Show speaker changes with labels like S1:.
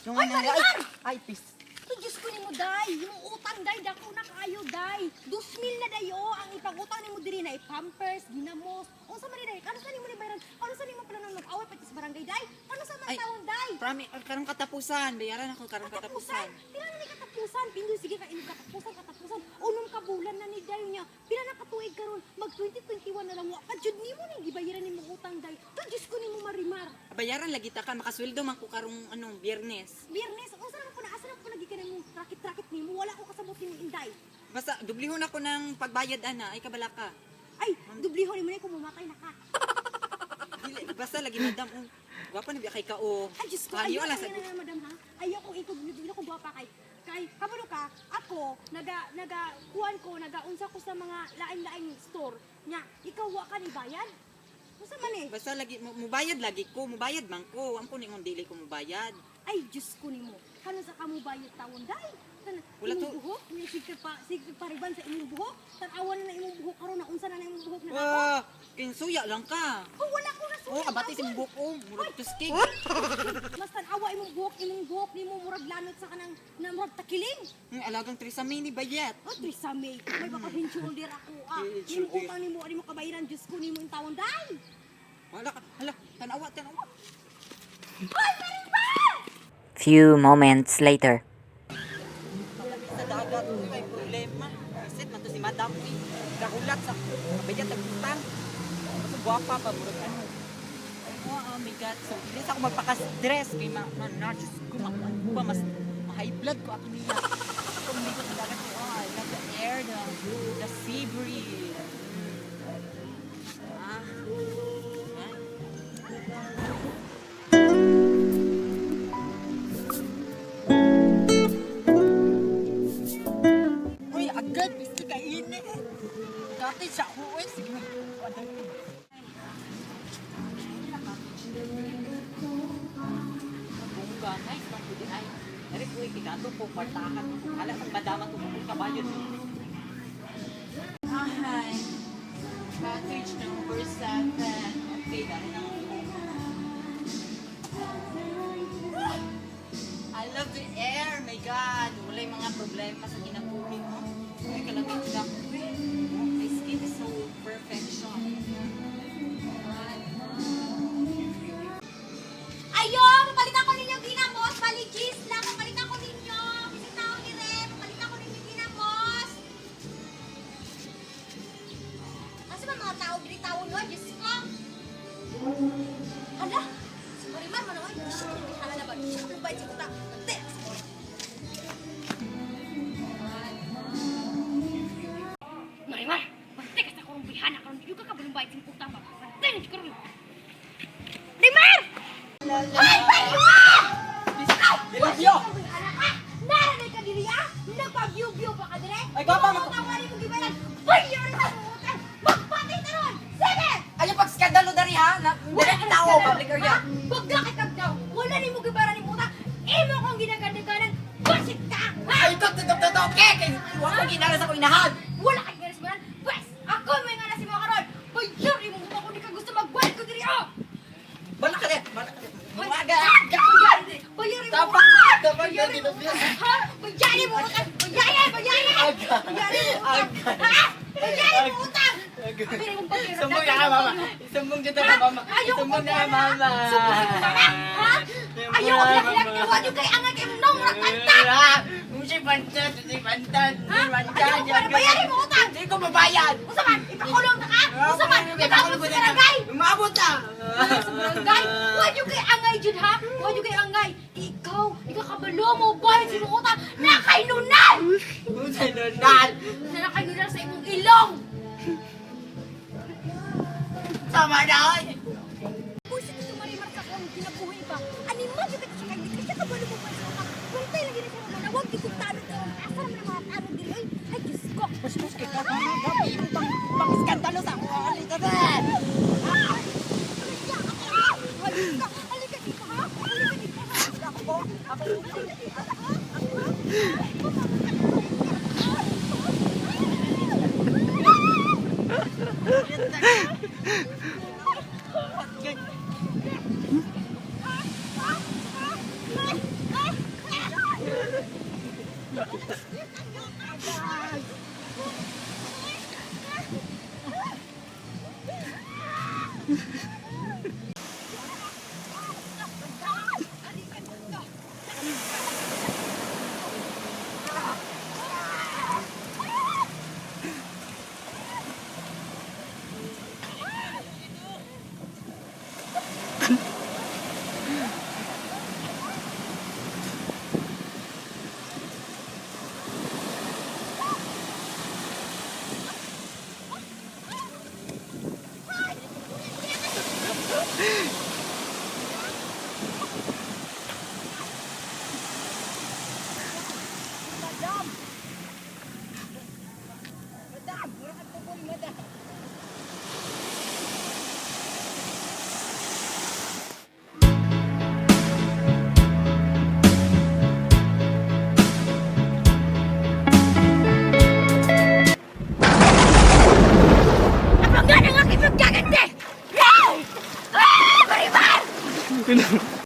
S1: Ay, Marimar!
S2: Ay, pis.
S1: Ay, Diyos ko nimo, day. Yung utang, day, dako na kaayo, day. 2,000 na dayo ang ipag-utang nimo diri na pampers, ginamos. Unsa man ni day? Ano sa nimo ni bayaran? Ano sa nimo plano mag-away pa sa barangay, day? Ano sa man
S2: Ay,
S1: taon, day?
S2: Prami, karong katapusan. Bayaran ako karong
S1: Katapusan.
S2: katapusan.
S1: Pila na ni katapusan? Pindo sige ka inyong katapusan, katapusan. Unom ka bulan na ni day niya. Pila na katuig karon? Mag 2021 na lang wa pa jud nimo ni gibayaran nimo utang, day. To Diyos ko nimo, Marimar.
S2: Bayaran lagi ta ka makasweldo man ko karong anong Biyernes.
S1: Biyernes, unsa naman po na asa naman po nagikan nimo rakit-rakit nimo? Wala ko kasabot nimo, inday.
S2: Basta dublihon ako ng pagbayad ana, ay kabala ka.
S1: Ay, dublihon nimo na kung mamatay na ka.
S2: Dili, basta lagi madam oh. Gwapa na biya kay ka oh.
S1: Ay, Diyos ko,
S2: Ayaw
S1: ayoko
S2: lang sa
S1: na na, madam, ha? Ayoko ikog, hindi ko gwapa kay. Kay, kabalo ka, ako, naga, naga, kuan ko, naga, unsa ko sa mga lain-laing store, nya, ikaw wa ka ni bayad? Unsa man eh?
S2: Basta lagi mubayad lagi ko, mubayad man ko. Ang kuning dili ko mubayad.
S1: Ay, Diyos ko nimo. Kano sa kamo bayad tawon, day? Tan,
S2: Wala
S1: imong
S2: to.
S1: buhok, nya sige pa, sige pa riban sa imong buhok. Tan-awan na na imong buhok karon na unsa na na imong buhok na ako.
S2: Wah, kinsuya lang ka.
S1: Oh, wala ko na
S2: Oh, abati si buhok oh, murag tuskig.
S1: Mas tan-awa imong buhok nimo murag lanot sa kanang na murag takiling.
S2: Alagang Theresa May ni bayat.
S1: Oh, Theresa May, may baka shoulder ako ah.
S2: Eh,
S1: Yung
S2: shoulder.
S1: utang nimo, ani mo kabayaran, Diyos ko nimo yung tawon day.
S2: Wala ka, hala, tanawa, tanawa.
S1: Ay, Marimar!
S3: Few moments later.
S2: Sa dagat, uy, may problema. Visit man to si Madam, uy. Kahulat sa kabayat ang utang. Kasi gwapa pa, murag ano. Oh, oh my God. So, bilis ako magpaka-stress kay ma, ma, na, Diyos ko, ma, ano ba, mas, ma-high blood ko ako niya. Ako umigot sa dagat, oh, I love the air, the sea breeze. Ah, ah. Uy, agad, gusto kainin. Kati siya, uy, sige. Bongga, nice lang po din ay. Dari ko, kigato po, kwartahan ko. Hala, ang madama to, kung kabayo. Hi. Cottage number 7. Okay, dari na ako. I love the air, my God. Wala yung mga problema sa kinabuhi mo. Ay, kalamig lang. Uy, my skin is so perfection.
S1: Ayo, mapalitan ko ninyo ginamos, paligis lang, mapalitan ko ninyo. Bisita ko ni Re, mapalitan ko ninyo ginamos. Asa ba mga tao diri tao no? Diyos ko. Hala, si Marimar man oy, shit, hala na ba? Shit, ba si kuta? Te. Marimar, bante ka sa karong bihana karon, di ka kabalong bayad sa utang ba? Bante na karon. Marimar! Ay, Marimar!
S2: Dilubyo!
S1: Naraday ka diri ah! Nagpa-view-view pa ka dire!
S2: Ay, gapa,
S1: Utang wala mo gibalan! Bayaran sa mong utang! Magpatay ta ron! Sige!
S2: Ayaw pag-skandalo dari ha? Na,
S1: Wala
S2: direct tao, public area.
S1: Bagla kay kagdaw! Wala nimo gibaran ni utang! Imo kong ginagandaganan! Basit ka! Ha?
S2: Ay, ito, ito, ito, ito, okay! Kay, huwag kong ginalas ako inahan!
S1: Wala kay ganas mo. Pwes! Ako may nga na si mga karon! Bayaran mo utang kung di ka gusto magbayad ko diri ah!
S2: Bala ka din! Bala ka din! Bumaga!
S1: Bayarin mo
S2: Tapak!
S1: utang!
S2: Tapak na,
S1: Bayarin mo
S2: dilubyo!
S1: utang! Ha? Bayarin mo utang! Bayarin! Bayarin! Bayarin mo utang! Ha? Bayarin mo utang! Bayarin mo bayarin.
S2: Sumbong na ka, mama! Sumbong dito ka, mama!
S1: Ayoko
S2: Sumbong na ka, mama!
S1: Sumbong sa mama! Ha? Ayoko bilang bilang yung kay angay kay nong murag pantat!
S2: Si pantat! Si pantat!
S1: Ha? Ayoko pa na bayarin mo utang!
S2: Hindi ko mabayad!
S1: Usa man, ipakulong na ka! Usa man, ipakulong sa barangay!
S2: Umabot na!
S1: Sa barangay! Huwag yung kay angay dyan ha! Huwag yung kay angay! Ikaw, ikaw kabalo mo, bayad sa imong utang! Nakainunan!
S2: Nunal!
S1: Na nakainunan sa imong ilong!
S2: Tama na! Oy!
S1: Bullshit ito Marimar sa akong kinabuhi ba? Animal yung kita siya kay di siya kabalo mo pa sa utang. Bantay lagi na siya naman. Huwag yung kong tanod karon. Asa naman ang mga tanod diri? Ay, ay Diyos ko.
S2: Mas mas kay ka mama, gabi mo pang pang iskandalo sa ako. Alita na.
S1: Ah! Halika, halika dito ha. Halika dito ha.
S2: Ako po, ako.
S1: Halika dito ha.